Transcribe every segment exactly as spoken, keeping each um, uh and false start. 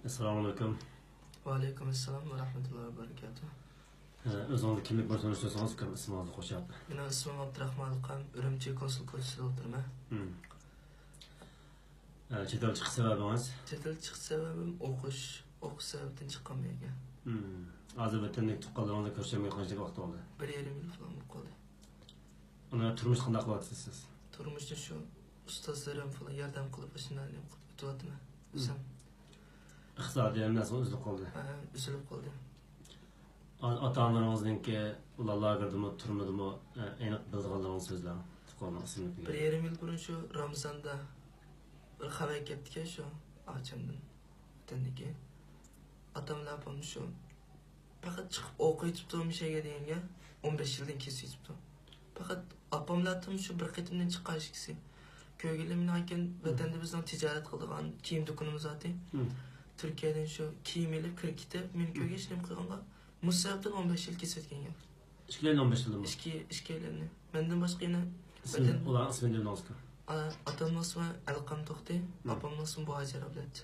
ئەسسالامۇئەلەيكۇم. ۋەئەلەيكۇم ئەسسالام ۋە رەھمەتۇللاھى ۋە بەرىكاتۇھ. ئۆزىڭىزنى كىملىك بىلەن تونۇشتۇرسىڭىز ئۇكام، ئىسمىڭىزنى قوشۇپ. مېنىڭ ئىسمىم ئابدۇراخمان ئەلقەم، ئۈرۈمچى كونسۇل كوچىسىدا ئولتۇرىمەن. چەت ئەل چىقىش سەۋەبىڭىز؟ چەت ئەل چىقىش سەۋەبىم ئوقۇش، ئوقۇش سەۋەبىدىن چىققان بۇ يەرگە. ھازىر ۋەتەندىكى تۇغقانلىرىڭىزنى كۆرۈشەلمەي قانچىلىك ۋاقىت بولدى؟ بىر يېرىم يىل فالان بولۇپ قالدى. ئانا تۇرمۇشتا قانداق قىلىۋاتىسىز سىز؟ تۇرمۇشتا شۇ ئۇستازلىرىم فالان ياردەم قىلىپ ئاشۇنداق نېمە قىلىپ ئۆتۈۋاتىمەن. ئۆزۈم. ئىقتىسادىي ھەممە نەرسىڭىز ئۈزۈلۈپ قالدى. ھە، ئۈزۈلۈپ قالدى. ئاتا ئانىلىرىڭىزنىڭكى ئۇلار لاگېردىمۇ تۈرمىدىمۇ ئېنىق بىلىدىغانلىرىڭىزنى سۆزلەڭ. تۇغقانلىرىڭىز ئىسمىنى. بىر يېرىم يىل بۇرۇن شۇ رامىزاندا بىر خەۋەر كەپتىكەن شۇ ئاچامدىن، ۋەتەندىكى. ئاتام بىلەن ئاپام شۇ پەقەت چىقىپ ئوقۇۋېتىپتۇ مۇشەگە دېگەنگە، ئون بەش يىلدىن كېسىۋېتىپتۇ. پەقەت ئاپام بىلەن ئاتام شۇ بىر قېتىمدىن چىققان ئىككىسى. كۆرگىلى مېنىڭكىن ۋەتەندە بىزنىڭ تىجارەت قىلىدىغان كىيىم دۇكىنىمىز بارتى. تۈركىيەدىن شۇ كىيىم ئېلىپ كىرىپ كېتىپ، مېنى كۆرگەچ نېمە قىلغانغا، مۇشۇ سەۋەبتىن ئون بەش يىل كېسىۋەتكەن گەپ. ئىككىيلەننى ئون بەش يىلدىنمۇ؟ ئىككى، ئىككىيلەننى. مەندىن باشقا يەنە ئىسمى، ئۇلارنىڭ ئىسمى نېمە؟ ئاتامنىڭ ئىسمى ئەلقەم توختى، ئاپامنىڭ ئىسمى بۇھاجىر ئابلەت.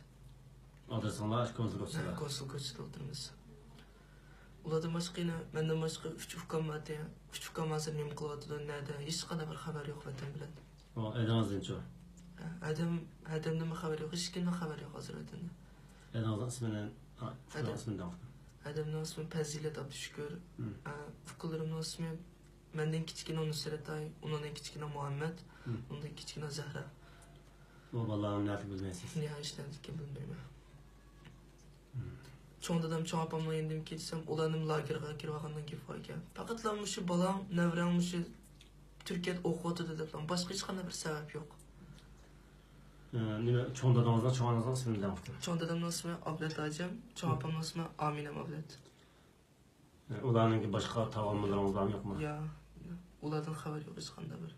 ئادرېسىڭلار ئاشۇ كونسۇل كوچىسىدا؟ كونسۇل كوچىسىدا ئولتۇرىمىز. ئۇلاردىن باشقا يەنە، مەندىن باشقا ئۈچ ئۇكام بارتى. ئۈچ ئۇكام ھازىر نېمە قىلىۋاتىدۇ، نەدە، ھېچقانداق بىر خەۋەر يوق ۋەتەن بىلەن. ئەدىڭىزدىنچۇ؟ ئادەم، ئادەمدىنمۇ خەۋەر يوق، ھېچكىمدىن خەۋەر يوق ھازىر ۋەتەندە. ئەدىڭىزنىڭ ئىسمىنى، ئۇكىنىڭ ئىسمىنى دەڭ. ئادەمنىڭ ئىسمى پەزىلەت ئابدۇشۈكۈر. ئۇكىلىرىمنىڭ ئىسمى، مەندىن كىچىكىنىڭ نۇسرەتئاي، ئۇنىڭدىن كىچىكىنىڭ مۇھەممەد، ئۇنىڭدىن كىچىكىكىنىڭ زەھرا. ئۇ بالىلارنى نەدىكىن بىلمەيسىز؟ يا، ھېچ نەدىكىن بىلمەيمەن. چوڭ دادام، چوڭ ئاپامنىڭ يېنىدىمىكىن دېسەم، ئۇلارنىمۇ لاگېرغا كىرىۋالغاندىن كېيىن باركەن. پەقەتلا مۇشۇ بالاڭ، نەۋرەڭ مۇشۇ تۈركىيەدە ئوقۇۋاتىدۇ دەپلا، باشقا ھېچقانداق بىر سەۋەب يوق. نېمە، چوڭ دادىڭىزنىڭ، چوڭ ئانىڭىزنىڭ ئىسمىنى دەڭ. چوڭ دادامنىڭ ئىسمى ئابلەت ھاجىم، چوڭ ئاپامنىڭ ئىسمى ئامىنەم ئابلەت. ئۇلارنىڭكى باشقا تاۋابىئاتلىرىڭىز بارمۇ يوقمۇ؟ يا، ئۇلاردىن خەۋەر يوق ھېچقانداق بىر.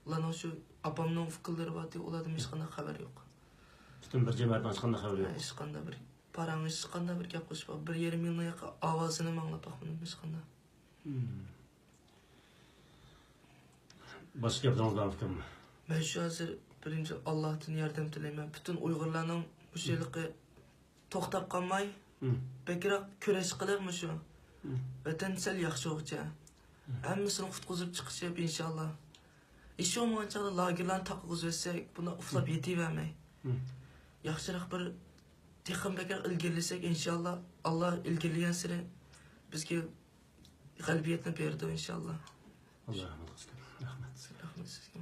ئۇلارنىڭ شۇ ئاپامنىڭ ئۇكىلىرى بارتى، ئۇلاردىن ھېچقانداق خەۋەر يوق. پۈتۈن بىر جەمەتنىڭ ھېچقانداق خەۋىرى يوق. ھېچقانداق بىر پاراڭ، ھېچقانداق بىر گەپ قوشۇپ، بىر يېرىم يىلنىڭ ياقى ئاۋازىنىمۇ ئاڭلاپ باقمىدىم ھېچقانداق. باشقا گەپلىرىڭىز بارمۇ ئۇكام؟ مەن شۇ ھازىر بىرىنچى ئاللاھتىن ياردەم تىلەيمەن. پۈتۈن ئۇيغۇرلارنىڭ مۇشۇ ھېلىقى توختاپ قالماي، بەكرەك كۈرەش قىلىپ مۇشۇ ۋەتەن سەل ياخشى بولغۇچە ھەممىسىنى قۇتقۇزۇپ چىقىشىپ، ئىنشاللا. ھېچ بولمىغان چاغدا لاگېرلارنى تاقىغۇزۇۋەتسەك، بۇنداق ئۇخلاپ يېتىۋەرمەي. ياخشىراق بىر تېخىمۇ بەكرەك ئىلگىرىلىسەك، ئىنشاللا، ئاللا ئىلگىرىلىگەنسېرى بىزگە غەلىبىيەتنى بېرىدۇ، ئىنشاللا. ئاللا رەھمەت قىلسۇن. رەھمەت. رەھمەت سىزگە.